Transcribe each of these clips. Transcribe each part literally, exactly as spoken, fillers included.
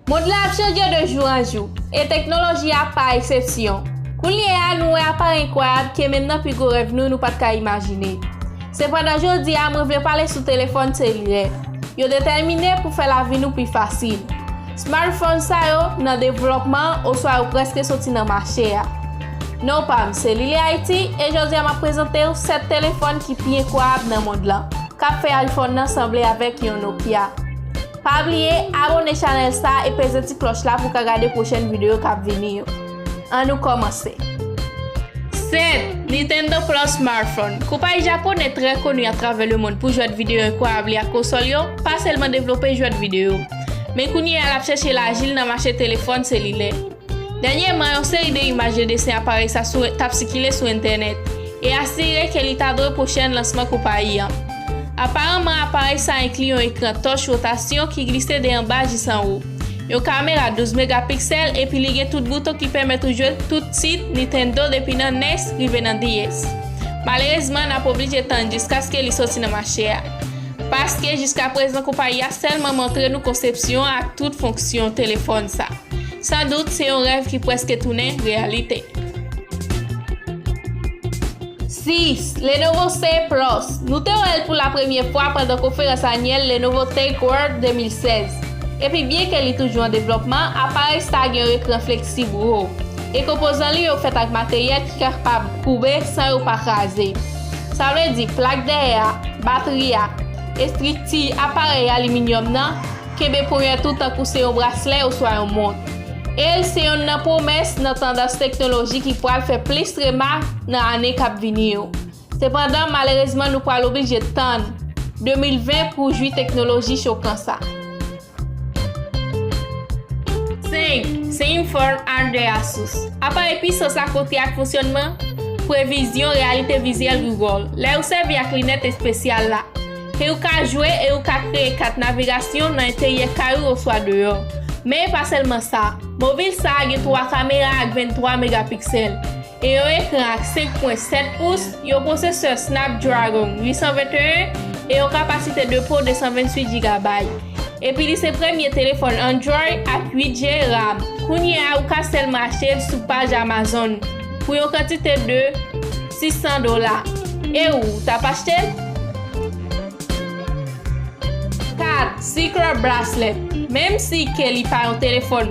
Mond lan ap chanje de jou an jou, e teknoloji a pa eksepsyon. Kounye a, nou wè aparèy enkwayab ke menm nan pi gwo rèv nou, nou pa t ka imajine. Sepandan, jodi a, mwen vle pale sou telefòn selilè. Yo detèmine pou fè lavi nou pi fasil. Smartphone sa yo nan devlòpman oswa yo prèske soti nan mache a. Non pa m se Lili Haiti, e jodi a m ap prezante w sèt telefòn ki pi enkwayab nan mond lan, k ap fè iPhone nan sanble avèk yon Nokia. Pa bliye abone chanèl sa e peze ti klòch la pou w ka gade pwochèn videyo k ap vini yo. Ann nou kòmanse. Sèt, Nintendo Plus Smartphone. Konpayi japonè trè koni atravè lemonn pou jwèt videyo enkwayab li ak konsòl yo, pa sèlman devlope jwèt videyo, men kounye a l ap chèche laji l nan mache telefòn selilè. Dènyèman, yon seri de imaj e desen aparèy sa sou, t ap sikile sou entènèt, e asire ke li ta dwe pwochèn lansman konpayi an. Aparèman, aparèy sa enkli yon ekran touch wotasyon ki glise de anba jis anwo, yon kamera douz megapiksèl, epi li gen tout bouton ki pèmèt ou jwe tout tit Nintendo depi nan nes rive nan D S. Malerezman, n ap oblije tann jiskaske li soti nan mache a, paske jiskaprezan konpayi a sèlman montre nou konsepsyon ak tout fonksyon telefòn sa. Sandout, se yon rèv ki prèske tounen reyalite. Sis, Lenovo C Plus. Nou te wè l pou lapremye fwa pandan konferans anyèl Lenovo Tech World de mil sèz. Epi byenke li toujou an devlòpman, aparèy sa gen yon ekran fleksib wo, e konpozan li yo fèt ak materyèl ki kapab koube san yo pa kraze. Sa vle di plak dèyè a, batri a, estrikti aparèy aliminyòm nan kenbe ponyèt ou tankou se yon braslè oswa yon mont. E l se yonn nan pwomès nan tandans teknoloji ki pral fè plis remak nan ane k ap vini yo. Sepandan, malerezman, nou pral oblije tann de mil ven pou jwi teknoloji chokan sa. Senk, Zenfone R de Asus. Aparèy pwisans akote ak fonksyònman previzyon reyalite vizyèl Google. Lè ou sèvi ak linèt espesyal la, ke ou ka jwe e ou ka kreye kat navigasyon nan enteryè kay ou oswa deyò. Men e pa sèlman sa, mobil sa a gen twa kamera ak venntwa megapiksèl, e yon ekran ak senk pwen sèt pous, yon pwosesè Snapdragon uit san venteyen e yon kapasite depo de san venntuit jigabay. Epi li se premye telefòn Android ak uit G RAM. Kounye a, ou ka sèlman achte l sou paj Amazon pou yon kantite de sis san dola. E ou, w t ap achte l? Kat, Secure Bracelet. Menm si ke li pa yon telefòn,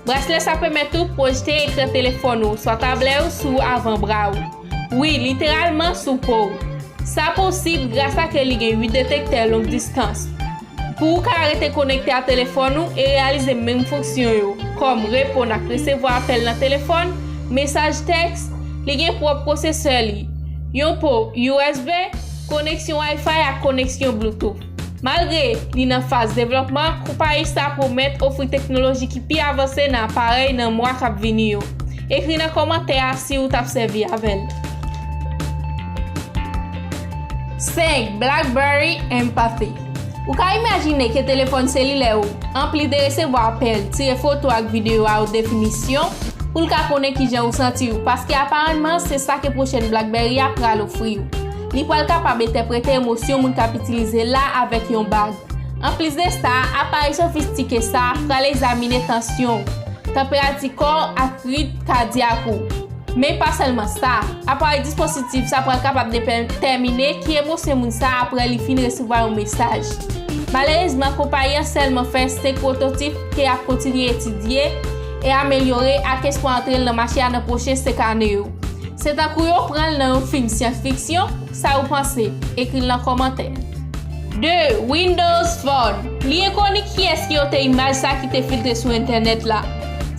braslè sa pèmèt ou pwojte ekran telefòn ou oswa tablèt ou sou avanbra ou. Wi, literalman sou po w. Sa posib gras a ke li gen uit detektè long distans. Pou ou ka rete konekte a telefòn ou e reyalize menm fonksyon yo, kòm reponn ak resevwa apèl nan telefòn, mesaj tèks, li gen pwòp pwosesè li, yon po U S B, koneksyon Wi-Fi ak koneksyon Bluetooth. Malgre li nan faz devlòpman, konpayi sa pwomèt ofri teknoloji ki pi avanse nan aparèy nan mwa k ap vini yo. Ekri nan kòmantè a si ou t ap sèvi avè l. Senk, BlackBerry Empathy. Ou ka imajine ke telefòn selilè ou, anplis de resevwa apèl, tire foto ak videyo a wot definisyon, pou l ka konnen kijan ou santi w, paske aparèman se sa ke pwochèn BlackBerry a pral ofri w. Li pral kapab entèprete emosyon moun k ap itilize l la avèk yon bag. Anplis de sa, aparèy sofistike sa a pral egzamine tansyon w, tanperati kò w ak ritm kadyak ou. Men pa sèlman sa, aparèy dispozitif sa pral kapab detèmine ki emosyon moun sa a apre li fin resevwa yon mesaj. Malerezman, konpayi an sèlman fè senk pwototip ke y ap kontinye etidye e amelyore ak espwa antre l nan mache a nan pwochen senk ane yo. Se tankou yo pran l nan yon fim syans fiksyon, sa ou panse? Ekri l nan kòmantè. De, Windows Phone. Li enkoni kiyès ki ote imaj sa ki te filtre sou entènèt la.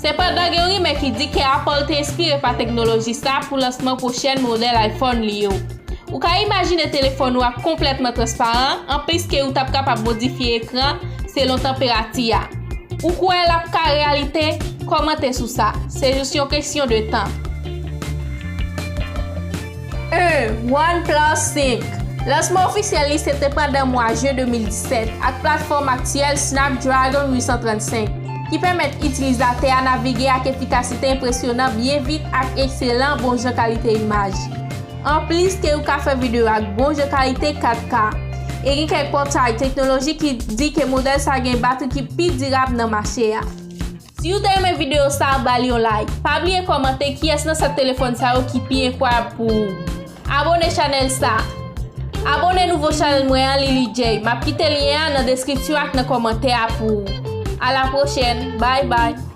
Sepandan, gen yon rimè ki di ke Apple te enspire pa teknoloji sa pou lansman pwochèn modèl iPhone li yo. Ou ka imajine telefòn ou a konplètman transparan, anplis ke ou t ap kapab modifye ekran selon tanperati a. Ou kwè l ap ka reyalite? Kòmante sou sa. Se jis yon kesyon de tan. En, OnePlus senk. Lansman ofisyèl li se te pandan mwa jen de mil disèt, ak platfòm aktyèl Snapdragon uit san trannsenk, ki pèmèt itilizatè a navige ak efikasite enpresyonan, byen vit ak ekselan bon jan kalite imaj. Anplis ke ou ka fè videyo ak bon jan kalite kat K. E gen kèk pòtay teknoloji ki di ke modèl sa gen batri ki pi dirab nan mache a. Si w te renmen videyo sa, ba l yon like. Pa bliye kòmante kiyès nan sèt telefòn sa yo ki pi enkwayab pou ou. Abone chanèl sa. Abone nouvo chanèl mwen an, Lily J. M ap kite lyen an nan deskripsyon ak nan kòmantè a pou ou. A la pwochèn. Bye bye.